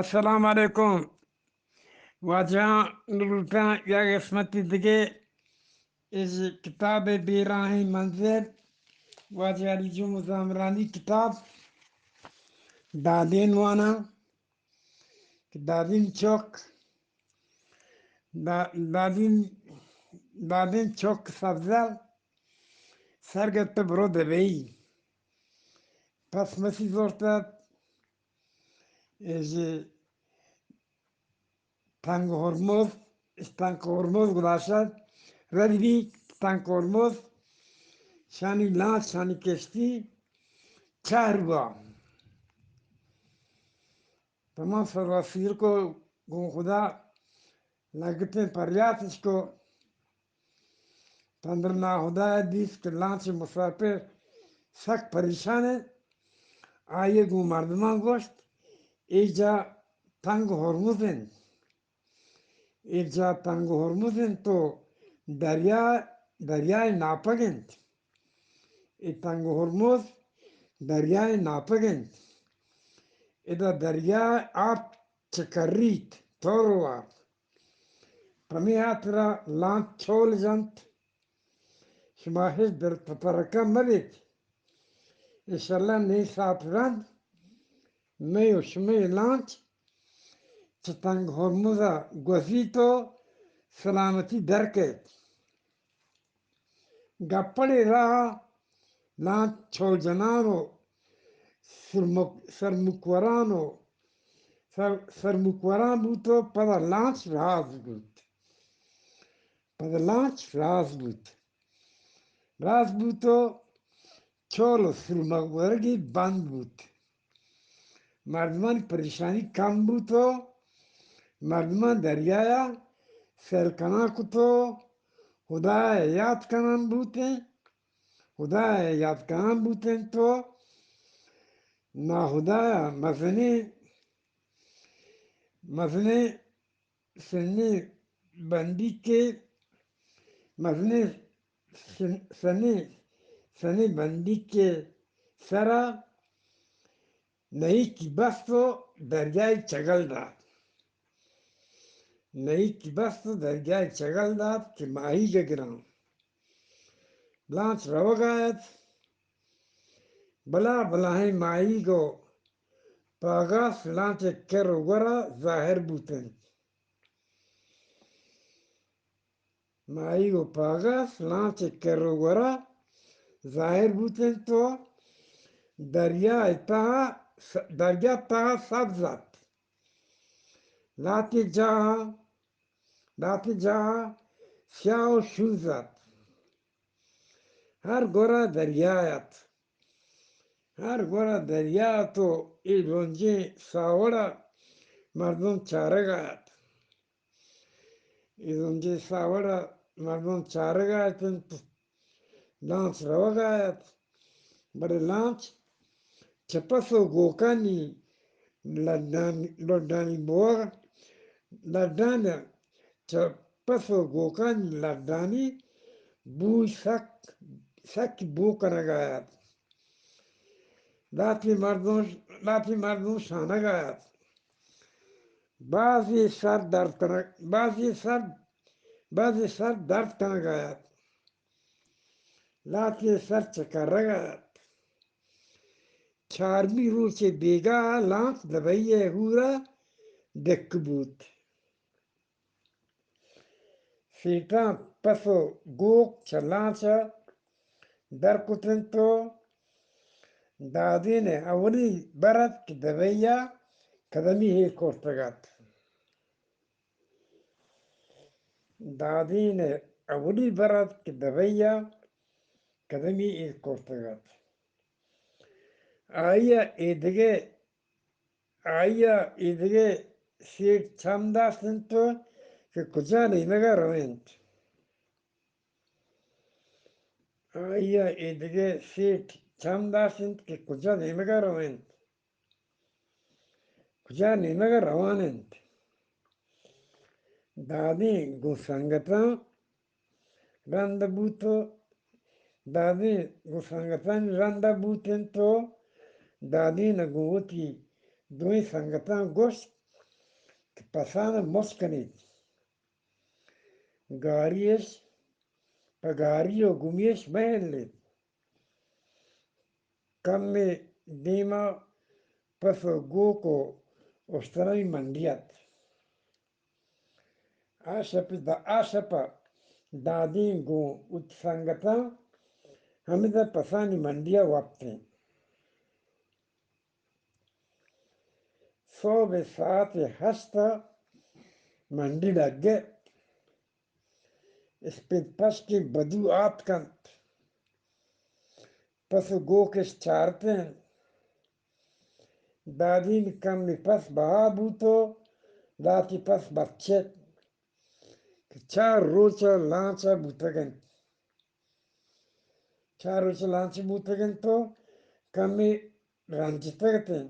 السلام علیکم۔ واجہاں لوٹاں یا قسمتی دگہ از کتاب بیراہیں منزل، واجہ علی جمعہ زامرانی کتاب، دادین واناں کہ دادین چک، دا-، دادین، دادین چک سبزل سرگت برو دبئی۔ پس مسی زورتت، اژ تنگ ہرمز، اژ تنگ ہرمز گلاشت، رد بی تنگ ہرمز، شانی لانچ، شانی کشتی چہر بوا۔ تمام سرا سیر کو، گوں خدا لگتیں پریاتش کو۔ تندر ناہدائے دیست کہ لانچ مسافر سک پریشان انت۔ آئی ء گوں مردماں گوشت، اے جا تنگ ہرمز انت، اے جا تنگ ہرمز انت تو دریا، دریائے ناپگ انت۔ اے تنگ ہرمز دریائے ناپگ انت۔ ادا دریائے آپ چکریت، تو روات۔ پمے ہاترا لانچ چول جنت۔ شما ہچ دل تپرکہ مہ بیت۔ انشاءاللہ نی ساعت رند مئے و شمئے لانچ چہ تنگ ہرمز ء گوزیت و سلامتی در کیت۔ گپڑے راہ ء لانچ چول جنان و سرمک-، سرمکوران و سر-، سرمکوران بوت و پدا لانچ راز بوت۔ پدا لانچ راز بوت۔ راز بوت و چول و سرمک ورگی بند بوت۔ مردمانی پریشانی کم بوت و مردمان دریایا سیل کنان کت و ہدایا یات کنان بوتیں۔ ہدایا یات کنان بوتیں تو ناہدایا مزنیں، مزنیں سنی بندیکے، مزنیں سن-، سنی، سنی بندیکے سرا نئیکی بست و دریائے چگل دات۔ نئیکی بست و دریائے چگل دات کہ ماہیگ گراں۔ لانچ روگا ات۔ بلا بلاہیں ماہیگ و پاگاس لانچ کر و گورا ظاہر بوتنت۔ ماہیگ و پاگاس لانچ کر و گورا ظاہر بوتنت و دریا تہا، دریا تہا سبز ات۔ لہتے جاہ، لہتے جاہ سیاہ و شوز ات۔ ہر گورا دریا ات۔ ہر گورا دریا ات و اے لونجیں ساوڑا مردم چارگا ات۔ اے لونجیں ساوڑا مردم چارگا اتنت۔ لانچ روگا ات، بلے لانچ چہ پس و گوکانی لڈانی، لڈانی بوگ، لڈان چہ پس و گوکانی لڈانی بوی سک، سک بو کنگا ات۔ لہتے مردم، لہتے مردم شانگا ات۔ بازی سر درد کنگ، بازی سر، بازی سر درد کنگا ات۔ لہتے سر چکرگا ات۔ چارمی روچے بیگاہ لانچ دبئی ء ہورا دک بوت۔ سیٹاں پس و گوک چہ لانچ ء در کتنت و دادین ء اولی بر ات کہ دبئی ء قدمی ایر کرتگ ات۔ دادین ء اولی بر ات کہ دبئی ء قدمی ایر کرتگ ات۔ آئی ء ایدگہ، آئی ء ایدگہ سیٹ چم داشت انت کہ کجا نیمگ ء روینت۔ آئی ء ایدگہ سیٹ چم داشت انت کہ کجا نیمگ ء روینت۔ کجا نیمگ ء روان انت۔ دادیں گوں سنگتاں رند بوت و دادیں گوں سنگتانی رند بوت انت و دادین ء گوں وتی دوئیں سنگتاں گوشت کہ پسان مچ کنیت۔ گاریش پہ گاری و گمیش مہ ہلیت۔ کمے دیما پس و گوک و اشترانی منڈی ات۔ آ شپ، آ شپ ء دادین گوں وتی سنگتاں ہمدا پسانی منڈی ء وپتیں۔ سہب ء ساعت ہشت ء منڈی لگت۔ اسپیت پشکیں بدو آتکنت۔ پس و گوکش چارتیں۔ دادین کمی پس بہا بوت و لاتی پس بچت کہ چار روچ ء لانچ ء بوتگ انت۔ چار روچ ء لانچ بوتگ انت و کمی رنجتگ اتیں۔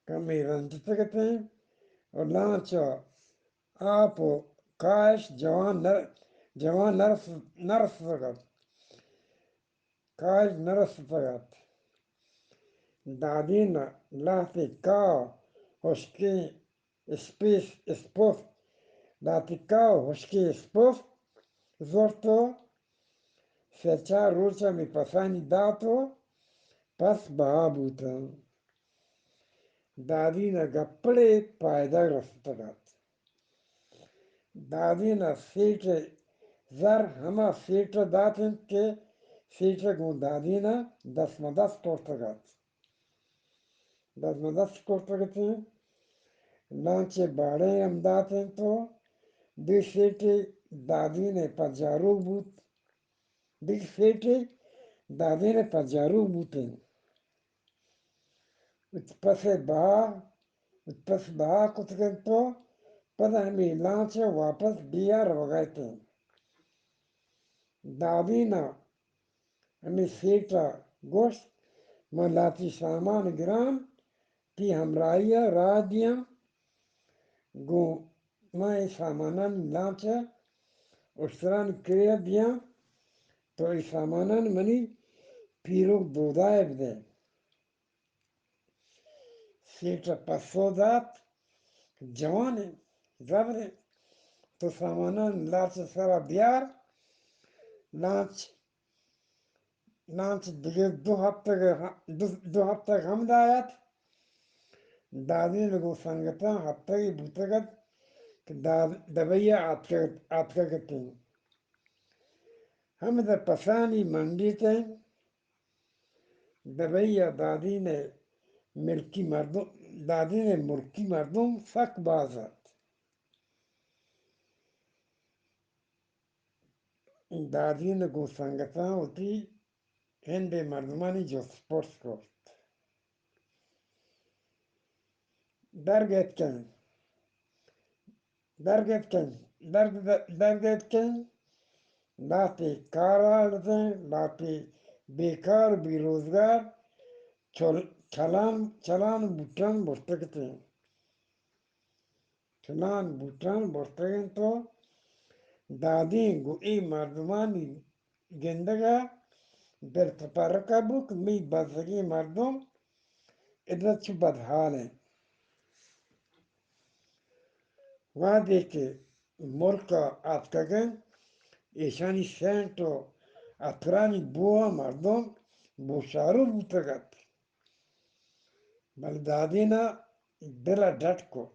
کمی رنجتگ اتیں و لانچ ء آپ و کاہش جوان نر-، جوان نرس-، نرستگ ات۔ کاہش نرستگ ات۔ دادین ء لہتے کاہ ہشکیں اسپیس، اسپوس، لہتے کاہ ہشکیں اسپوس زرت و سہ چار روچ ہمے پسانی دات و پس بہا بوتاں۔ دادین ء گپڑے پائدگ رستگ ات۔ دادین ء سیٹ ء زر ہما سیٹ ء دات انت کہ سیٹ ء گوں دادین ء دست مہ دست کرتگ ات۔ دست مہ دست کرتگ ات۔ لانچ ء باڑہ ہم دات انت و دگہ سیٹے دادین ء پجاروک بوت۔ دگہ سیٹے دادین ء پجاروک بوت انت۔ وتی پس ء بہا، وتی پس بہا کتگ انت و پدا ہمے لانچ ء واپس بیا روگ ء ات انت۔ دادین ء ہمے سیٹ ء گوشت، من لہتی سامان گران تئی ہمراہی ء راہ دیاں، گوں من اے سامانانی لانچ ء اشترانی کرا دیاں، تو اے سامانان منی پیروک دودا ء بدئے۔ سیٹ ء پسو دات، جوان انت، زبر انت، تو سامانان لانچ ء سرا بیار۔ لانچ، لانچ دگہ دو ہفتگ، دو، دو ہفتگ ہمدا ات۔ دادین گوں سنگتاں ہفتگے بوتگ ات کہ داد-، دبئی ء آتکگ، آتکگ اتیں۔ ہمدا پسانی منڈی اتیں۔ دبئی ء دادین ء ملکی مردم، دادین ء ملکی مردم سک باز ات۔ دادین ء گوں سنگتاں وتی ہند ء مردمانی جست پرس کرت۔ درگیتکن، درگیتکن، درگ-، درگیتکن، لہتے کار آڑتیں، لہتے بیکار، بے روزگار، چل-، چلان، چلان بوٹان برتگ اتیں۔ چلان بوٹان برتگ انت و دادین گوں اے مردمانی گندگ ء دل تپرک ء بوت کہ مئی بزگیں مردم ادا چو بدحال انت۔ وہدے کہ ملک ء آتکگ انت، ایشانی سینٹ و عطرانی بو ء مردم بوشارو بوتگ ات۔ بلے دادین ء دل ء ڈٹ کت۔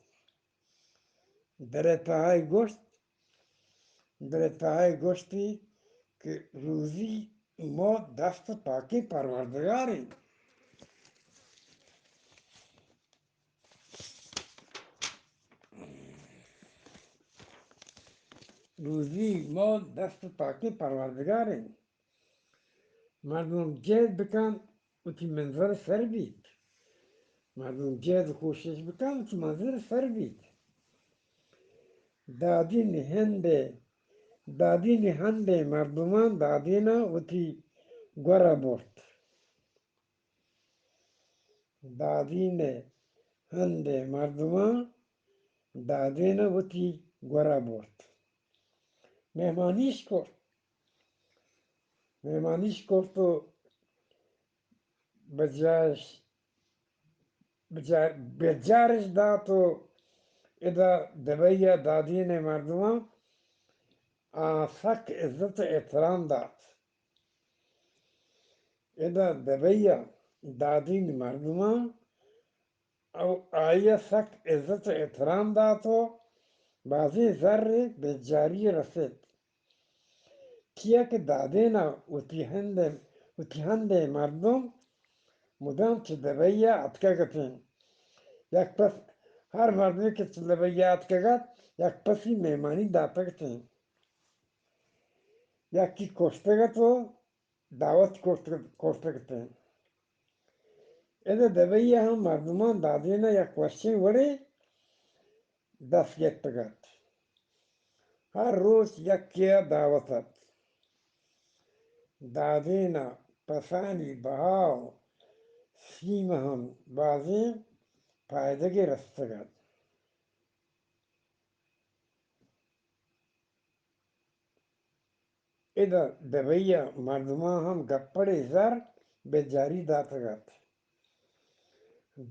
دل ء تہا ء گوشت، دل ء تہا ء گوشتی کہ روزی موت دست پاکیں پروردگار انت۔ روزی موت دست پاکیں پروردگار انت۔ مردم جہد بکن، وتی منزل سر بیت۔ مردم جہد و کوشش بکن، وتی منزل سر بیت۔ دادین ہند ء، دادین ہند ء مردمان دادین ء وتی گور ء برت۔ دادین ء ہند ء مردمان دادین ء وتی گور ء برت۔ مہمانیش کرت۔ مہمانیش کرت و بجایش بجار-، بجارش دات و ادا دبئی ءِ دادین ءِ مردماں آ سک عزت و احترام دات۔ ادا دبئی ءِ دادین مردماں او آئی ءَ سک عزت و احترام دات و بازیں زر بجاری رسیت۔ چیا کہ دادین ءَ وتی ہند، وتی ہند ءِ مردم مدام چہ دبئی ءَ اتکگ اتیں۔ یک پس، ہر مردمے کہ چہ دبئی ءَ اتکگ ات، یک پسی مہمانی داتگ اتیں۔ یکی کشتگ ات و دعوت کرتگ، کرتگ اتیں۔ ادا دبئی ءَ ہم مردمان دادین ءَ یک وشیں وڑے دست گپتگ ات۔ ہر روچ یکے ءَ دعوت ات۔ دادین ءَ پسانی بہا و سیم ہم بازیں پائدگے رستگ ات۔ ادا دبئی ءِ مردماں ہم گپڑے زر بجاری داتگ ات۔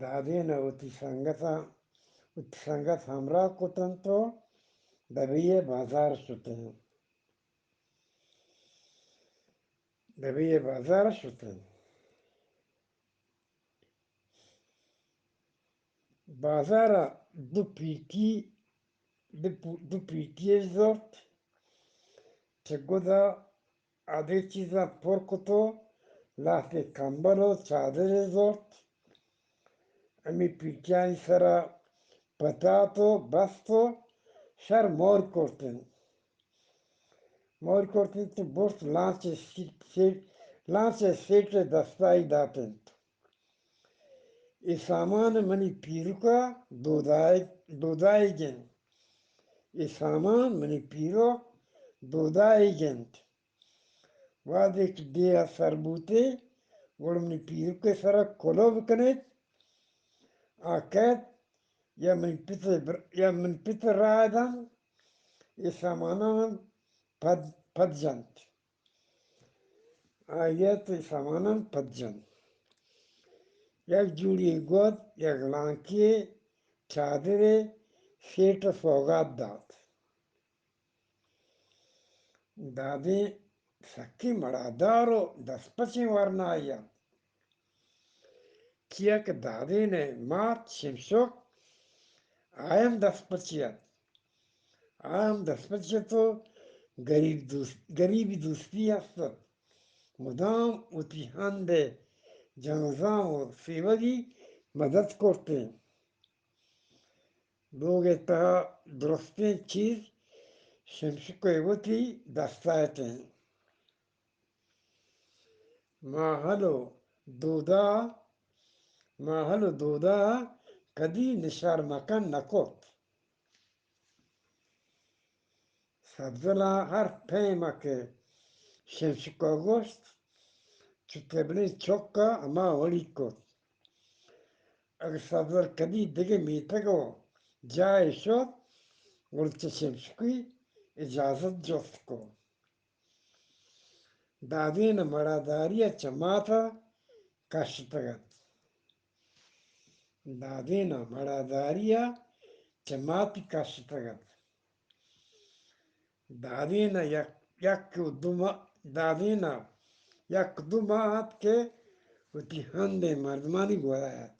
دادین ءَ وتی سنگتاں، وتی سنگت ہمراہ کت انت و دبئی ءِ بازار شت انت۔ دبئی ءِ بازار شت انت۔ بازار ءَ دو پیٹی، دو پو-، دو پیٹی اش زرت، چہ گد ءَ آ دگہ چیزاں پر کت و لہتے کمبل و چادرے زرت۔ ہمے پیٹیانی سرا پتات و بست و شر مور کرت انت۔ مور کرت انت و برت لانچ ءِ سیٹ، سیٹ، لانچ ءِ سیٹ ءِ دستا ئی دات انت۔ اے سامان منی پیرک ءَ دودائیگ، دودائیگ انت۔ اے سامان منی پیرک دودائیگ انت۔ وہدے کہ ڈیہہ ءَ سر بوتے، گڑا منی پیرک ءِ سرا کلوہ بکنیت، آ کئیت یا منی پت ءِ بر-، یا منی پت ءَ راہ دنت، اے ساماناں من پد، پد جنت۔ آئی ءَ تو ساماناں پد جنت۔ یک جوڑی گد، یک لانکی، چادرے سیٹ ءَ سوگات دات۔ دادین سکی مڑادار و دستپچیں ورنایے ات۔ چیا کہ دادین ءِ مات شمشک آ ہم دستپچے ات۔ آ ہم دستپچے ات و گریب دوست، گریبی دوستی ہست ات۔ مدام وتی ہند ءِ جنزان و سیوگی مدد کرتیں۔ لوگ ءِ تہا درستیں چیز شمشک ءِ وتی دستا اتیں۔ ماہل و دودا، ماہل و دودا کدی نشار مکن نکت۔ سبزل ءَ ہر پیم ءَ کہ شمشک ءَ گوشت، چو تبلیں چک ءَ ہما وڑی کت۔ اگہ سبزل کدی دگہ میتگ و جاہے شت، گڑا چہ شمشکی اجازت جست کت۔ دادین ءِ مڑاداری ءَ چہ مات ءَ کشتگ ات۔ دادین ءِ مڑاداری ءَ چہ ماتی کشتگ ات۔ دادین ءَ یک، یک و دو ماہ، دادین ءَ یک دو ماہ ات کہ وتی ہندیں مردمانی گورا ات۔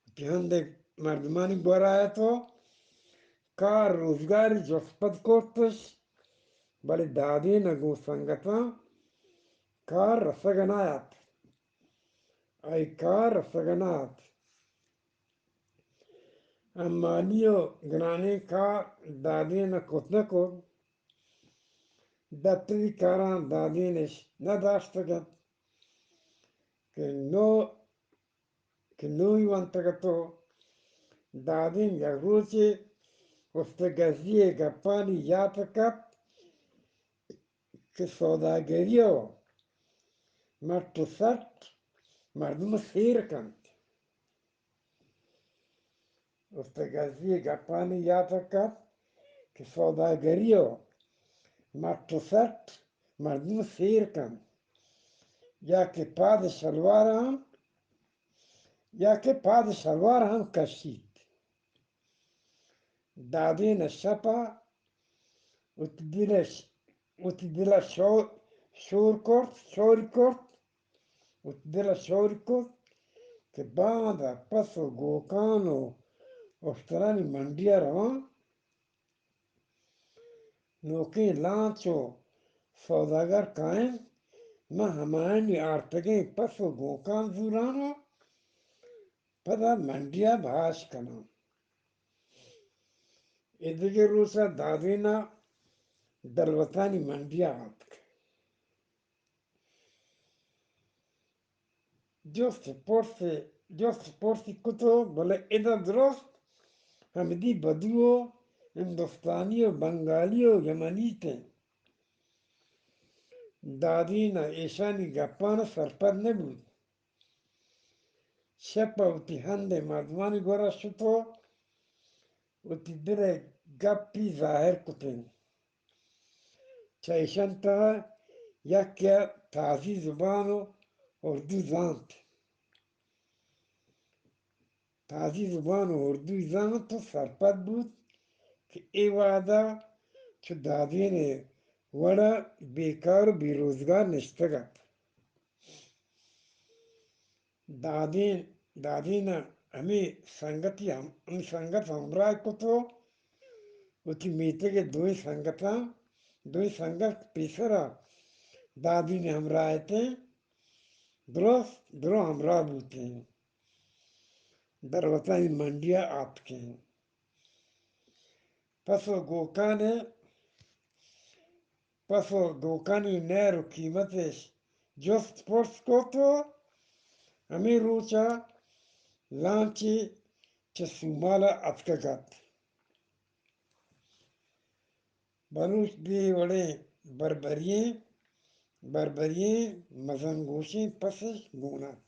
وتی ہندیں مردمانی گورا ات و کار روزگاری جست پد کرتش، بلے دادین ءَ گوں سنگتاں کار رسگ ءَ نہ ات۔ آئی کار رسگ ءَ نہ ات۔ امانی و گرانیں کار دادین ءَ کت نہ کت۔ دپتری کاراں دادینش نہ داشتگ ات کہ نو، کہ نوئی ونتگ ات و دادین یک روچے استگزی ءِ گپانی یات ءَ کپت کہ سوداگری و مٹ و سٹ مردم سیر کنت۔ استگزی ءِ گپانی یات ءَ کپت کہ سوداگری و مٹ و سٹ مردم سیر کنت، یا کہ پاد شلوار ہم یا کہ پاد شلوار ہم کشیت۔ دادین ءَ شپ ءَ وتی دل ءَ ش-، وتی دل ءَ شو-، شور کرت، شوری کرت، وتی دل ءَ شوری کرت کہ باندا پس و گوکان و اشترانی منڈی ءَ رواں۔ نوکیں لانچ و سوداگر کاینت، من ہمایانی آرتگیں پس و گوکان زوراں و پدا منڈی ءَ بہاش کناں۔ اے دگہ روچ ءَ دادین ءَ دلوتانی منڈی ءَ آتک۔ جست پرس، جست پرسی کت و بلے ادا درست ہمدی بدو و ہندوستانی و بنگالی و یمنی ات انت۔ دادین ءَ ایشانی گپان ءَ سرپد نہ بوت۔ شپ ءَ وتی ہند ءِ مردمانی گورا شت و وتی دل ءِ گپی ظاہر کت انت۔ چہ ایشان تہا یکے ءَ تازی زبان و اردو زانت۔ تازی زبان و اردو زانت و سرپد بوت کہ اے وہد ءَ چو دادین ءِ وڑ ءَ بیکار و بے روزگار نشتگ ات۔ دادین، دادین ءَ ہمے سنگتی ہم، ہمے سنگت ہمراہ کت و وتی میتگ ءِ دوئیں سنگتاں، دوئیں سنگت پیسر ءَ دادین ءِ ہمراہ اتیں، درست درو ہمراہ بوتیں، دلوتانی منڈی ءَ آتکیں۔ پس و گوکان ءِ پس و گوکانی نیر و قیمت اش جست پرس کت و ہمے روچ ءَ لانچے چہ سومال ءَ اتکگ ات۔ بلوچ بے وڑیں بربری ئیں، بربری ئیں مزن گوشیں پسش گون ات۔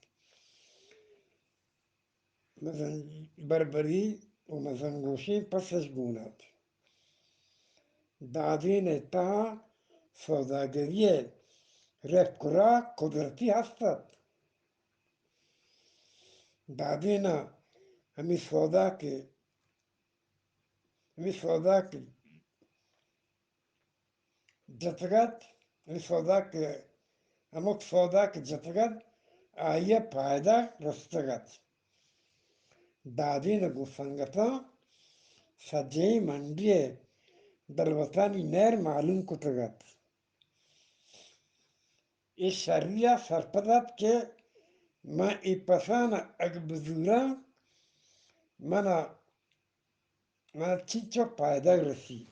مزن، بربری و مزن گوشیں پسش گون ات۔ دادین ءِ تہا سوداگری ءِ رپک و راہ قدرتی ہست ات۔ دادین ءَ ہمے سودا کہ، ہمے سودا کہ جتگ ات، ہمے سودا کہ، ہمک سودا کہ جتگ ات، آئی ءَ پائدگ رستگ ات۔ دادین ءَ گوں سنگتاں سجہیں منڈی ءِ دلوتانی نیر معلوم کتگ ات۔ اے شری ءَ سرپد ات کہ من اے پسان ءَ اگہ بزوراں، من ءَ من ءَ چنچو پائدگ رسیت۔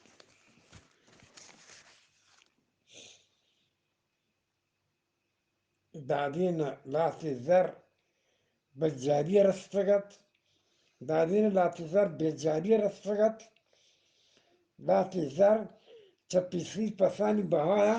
دادین ءَ لہتے زر بجاری ءَ رستگ ات۔ دادین ءَ لہتے زر بجاری ءَ رستگ ات۔ لہتے زر چہ پیسری پسانی بہا ءَ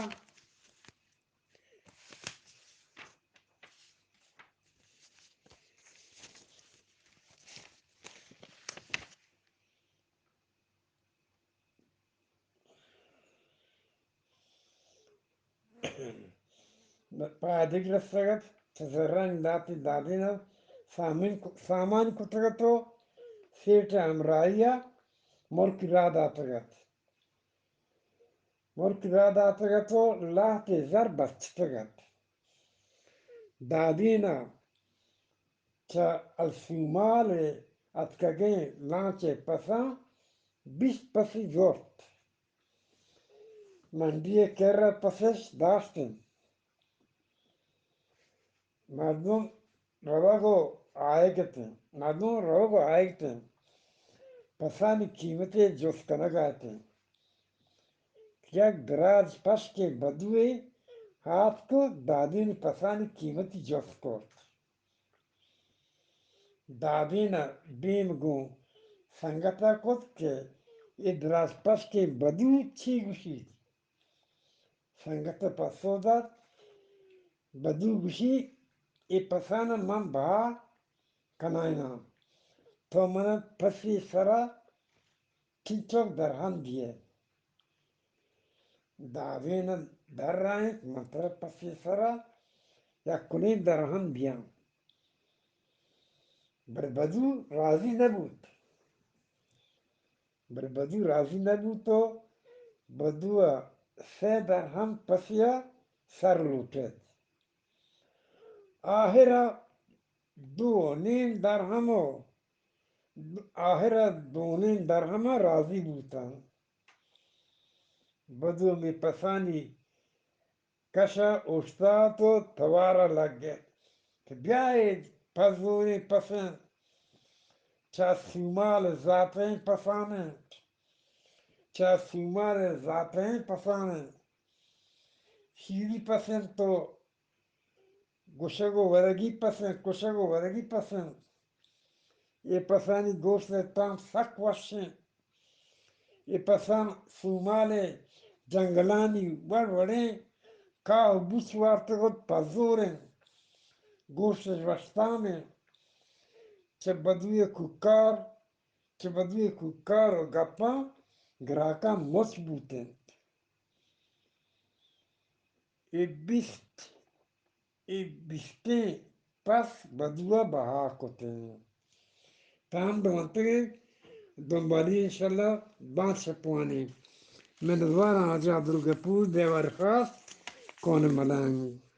پائدگ رستگ ات، چہ زرانی لہتے دادین ءَ سامین، سامان کتگ ات و سیٹھ ءِ ہمراہی ءَ ملکی راہ داتگ ات۔ ملکی راہ داتگ ات و لہتے زر بچتگ ات۔ دادین ءَ چہ السومال ءَ اتکگیں لانچ ءِ پساں بیست پسی زرت۔ منڈی ءِ کر ءَ پسش داشت انت۔ مردم روگ و آیگ ات انت۔ مردم روگ و آیگ ات انت۔ پسانی قیمت ءَ جست کنگ ءَ ات انت۔ یک دراج پشکیں بدوے آتک و دادین ءِ پسانی قیمتی جست کرت۔ دادین ءَ بیم گوں سنگت ءَ کت کہ اے دراج پشکیں بدو چی گوشیت؟ سنگت ءَ پسو دات، بدو گوشی، اے پسان ءَ من بہا کنائیناں، تو من ءَ پسی سرا چنچک درہم دیئے۔ دادین ءَ درائینت، من ترا پسی سرا یک کلیں درہم دیاں۔ بر بدو راضی نہ بوت۔ بر بدو راضی نہ بوت و بدو ءَ سئے درہم پسے ءَ سر لوٹت۔ آہر ءَ دو نیم درہم و آہر ءَ دو نیم درہم ءَ راضی بوتاں۔ بدو ہمے پسانی کش ءَ اوشتات و توار ءَ لگ ات کہ بیائید، پزوریں پس انت، چہ سومال ءِ زاتریں پسان انت، چہ سومال ءِ زاتریں پسان انت، شیری پس انت و گشگ و ورگی پس انت، کشگ و ورگی پس انت۔ اے پسانی گوشت ءِ تام سک وش انت۔ اے پساں سومال ءِ جنگلانی وڑ وڑیں کاہ و بوچ وارتگ ات، پزور انت، گوشت اش وش تام انت۔ چہ بدوی کوکار، چہ بدوی کوکار و گپاں گراکاں مچ بوت انت۔ اے بیست، اے بیستیں پس بدو ءَ بہا کت انت۔ تاں بہ ونتگ ئے، دنبالی انشاءاللہ بانک شپ وانیں۔ منتواراں، حاجی عبدالغفور، دیوار خاص، کون ملنگ۔